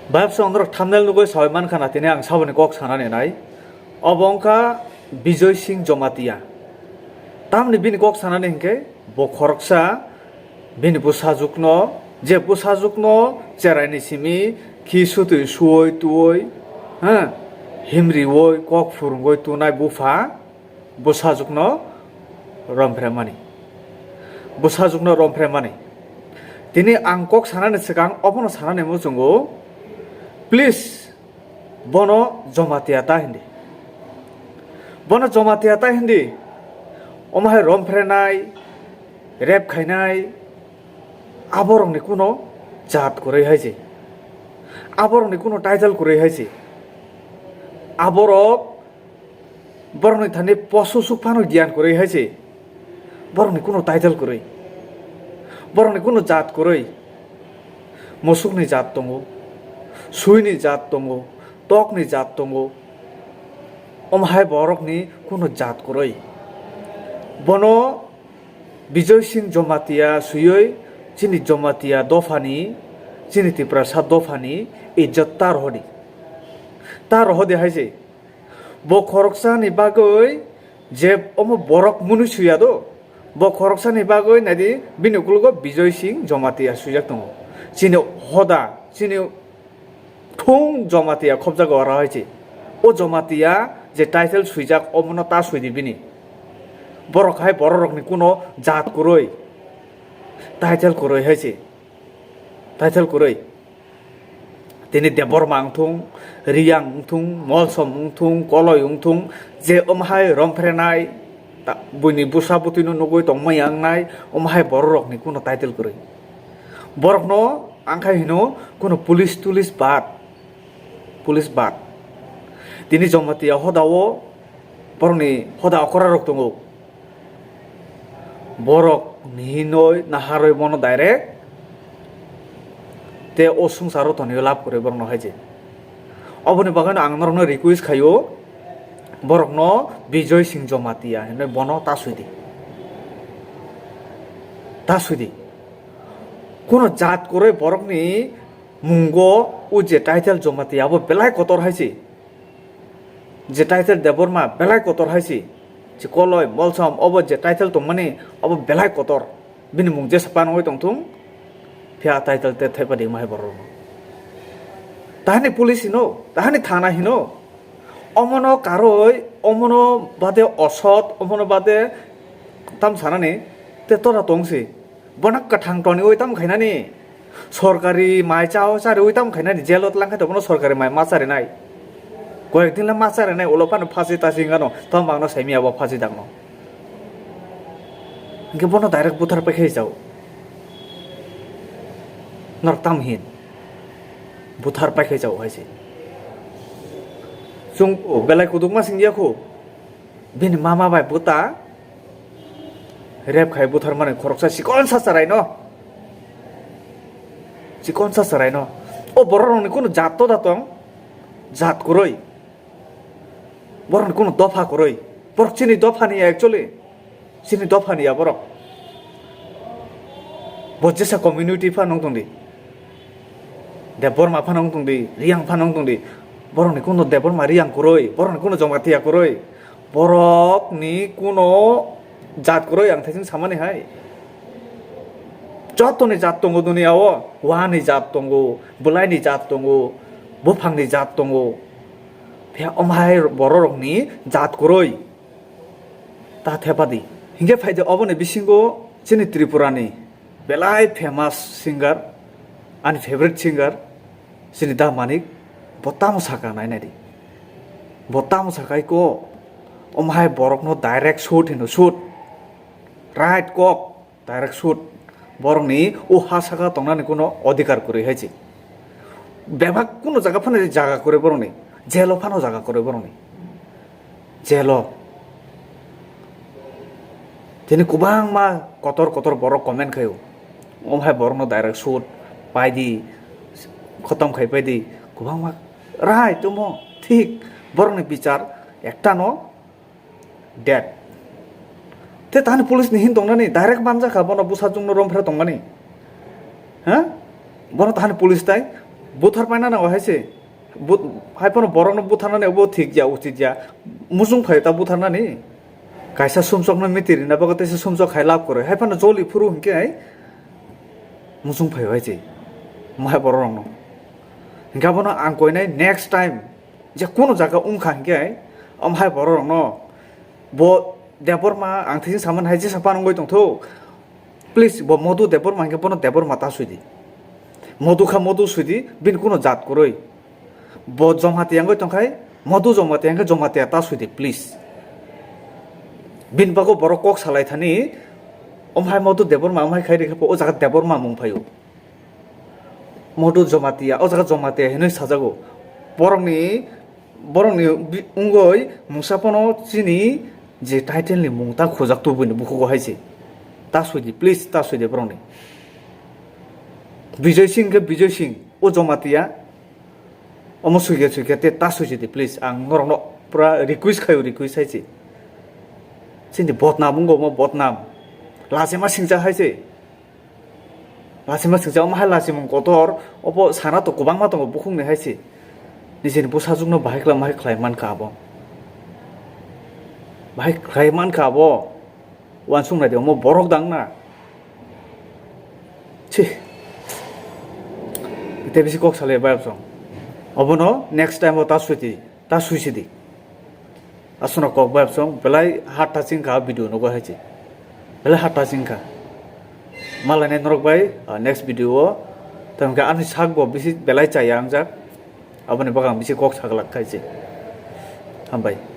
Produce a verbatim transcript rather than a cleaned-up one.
Bayapsa onorok thumbnail nugwi sawi mankha na, tini ang saboni kok sanani nai. Obo wngkha Bijoy Singh Jamatia. Tamni bini kok sanani hinkhe bo khoroksa bini bwsajwkno, je bwsajwkno cheraini simi khi sutwi suwi tuwi, ha, himriwi kok phwrwngwi tunai bupha, bwsajwkno romphre mani. Bwsajwkno romphre mani. Tini ang kok sanani swkang obono sanani muchungo, please, bono Jamatia ta hindi. Bono Jamatia ta hindi. Omo hai romphrenai, rep khainai, aborokni kuno jat kwrwi hai se. Aborokni kuno title kwrwi hai se. Aborok borokni thani poso suk phano giyan kwrwi hai se. Borokni kuno title kwrwi. Borokni kuno jat kwrwi. Musukni jat tongo, suini jat tongo, tokni jat tongo. Omo hai borokni kuno jat kwrwi. Bono Bijoy Singh Jamatia swiwi chini Jamatia dophani, chini Tiprasa dophani ijjot ta rohodi. Ta rohodi hai se. Bo khoroksani bagwi je omo borok mwnwi swiya do, bo khoroksani bagwi naidi bini ukologo Bijoy Singh Jamatia swijak tongo. Chini hoda, chini thung Jamatia khobjago oro hai se. O Jamatia je title swijak omono ta swidi bini. Borok hai bororokni kuno jat kwrwi, title kwrwi hai se. Title kwrwi. Tini Debbarma wngthung, Riyang wngthung, Molsom wngthung, Koloi wngthung, je omo hai romphrenai, ta-, buini bwsa bwtwino nugwi tongmaya wngnai, omo hai bororokni kuno title kwrwi. Borokno ang khai hino kuno police tulis bad, police bad. Tini Jamatia hodao borokni hoda okorarok tongo. Borok hinoi naharoi bono direct te o swngcharo tonwi lab kwrwi borokno hai se. Oboni bagwino ang norokno request khaio, borokno Bijoy Singh Jamatia hinoi bono ta swidi. Ta swidi. Kuno jat kwrwi borokni mungo o je title Jamatia abo belai kotor hai se. Je title Debbarma belai kotor hai se. Je Koloi, Molsom, obo je title tongmani, obo belai kotor. Bini mung jesa panwi tongthung, phiya title te thepadi wng hai borok. Tahani police hino, tahani thana hino. Omono karwi, omono bade osot, omono bade tam sanani, te tora tong se. Bono kwthang toniwi tamo khainani? Sorkari mai chao chariwi tamo khainani? Jelo tlangkhe to bono sorkari mai ma charinai. Koyek din le ma charinai, ulo phano phasi tasi wngano, tamo bangno saimya bo phasi dangno. Hinkhe bono direct buthar paikhe jao. Norok tam hin. Buthar paikhe jao hai se. Chwng belai kudukma singya khu. Bini mama bai bwta rep khai butharmani khoroksa chikonsa chwraino, chikonsa chwraino. O bororokni kunu jat to da tong, jat kwrwi. Borokni kunu dopha kwrwi. Borok chini dophani ya, actually. Chini dophani ya borok. Bo jesa community phano wng tong di. Debbarma phano wng tong di, Riyang phano wng tong di. Borokni kunu Debbarma Riyang kwrwi, borokni kunu Jamatia kwrwi. Borokni kunu jat kwrwi ang thaising samani hai. Jotoni jat tongo duniya o, wani jat tongo, bwlaini jat tongo, buphangni jat tongo. Phiya omo hai bororokni jat kwrwi. Ta thepadi. Hinkhe phaidi oboni bisingo chini Tripurani belai famous singer, ani favorite singer, chini Da Manik, bo tamo saka nai nai di. Bo tamo sakai ko, omo hai borokno direct shoot hino, shoot. Right kok. Direct shoot. Borokni o ha saka tongnani kuno odhikar kwrwi hai se. Bebak kuno jaga phano jaga kwrwi borokni. Jelo phano jaga kwrwi borokni. Jelo. Tini kwbangma kotor kotor borok comment khaio. Omo hai borokno direct shoot paidi, khotom khai paidi. Kwbangma right omo thik borokni bichar ektano dead. Te tahani police ni hin tongnani, direct manjakha bono bwsajwkno romphre tongmani. Ha? Bono tahani police tai Buthar paina nango hai se. But-, hai phano borokno butharnani obo thik ya, uchit ya. Muchung phaio ta butharnani. Kaisa sumsokno miti rina bagwi teisa sumsok khai lab kwrwi. Hai phano joli phuru hinkhe hai muchung phaio hai se. Mo hai borok rokno. Hinkhe abono ang koinai next time je kuno jaga wngkha hinkhe am hai borok rokno bo Debbarma ang thijin samani hai jesa phano wngwi tongthok. Please, bo Madhu Debbarma hinkhe bono Debbarma ta sui di. Madhu kha Madhu sui di, bini kuno jat kwrwi. Bo Jamatia wngwi tongkhai, Madhu Jamatia hinkhe Jamatia ta sui di, please. Bini bagwi borok kok salai thani, om hai Madhu Debbarma, om hai khai rikha pho, o jaga Debbarma mung phaio. Madhu Jamatia, o jaga Jamatia hinwi sajago. Borokni, borokni bi-, wngwi mungsa phano chini je title ni mung ta khojak tubui ni bukhugo hai se. Ta sui di, please, ta sui di borokni. Bijoy Singh khe Bijoy Singh, o Jamatia. Omo suikhe suikhe te ta suisi di, please. Ang norokno pura request khaio, request hai se. Chini bodnam wngkha omo bodnam. Lachima singcha hai se. Lachima singcha omo hai lachimung kotor, obo sana to kwbangma tongo bukhukni hai se. Nijini bwsajwkno bahai khlai, bahai khlai mankha abo. Bahai khlai mankha abo. Uansuk nai de, omo borok dang na. Chi. Tei bisi kok salai bai absong. Obono next time o ta suiti, ta suisi di. Aswkno kok bai absong, belai heart touching kha video nugo hai chi. Belai heart touching kha. Malai nai norok bai, ah, next video o. Tamo khe ani sak bo bisi belai chaya wngjak. Aboni bagwi ang bisi kok saglak khai chi. Hambai.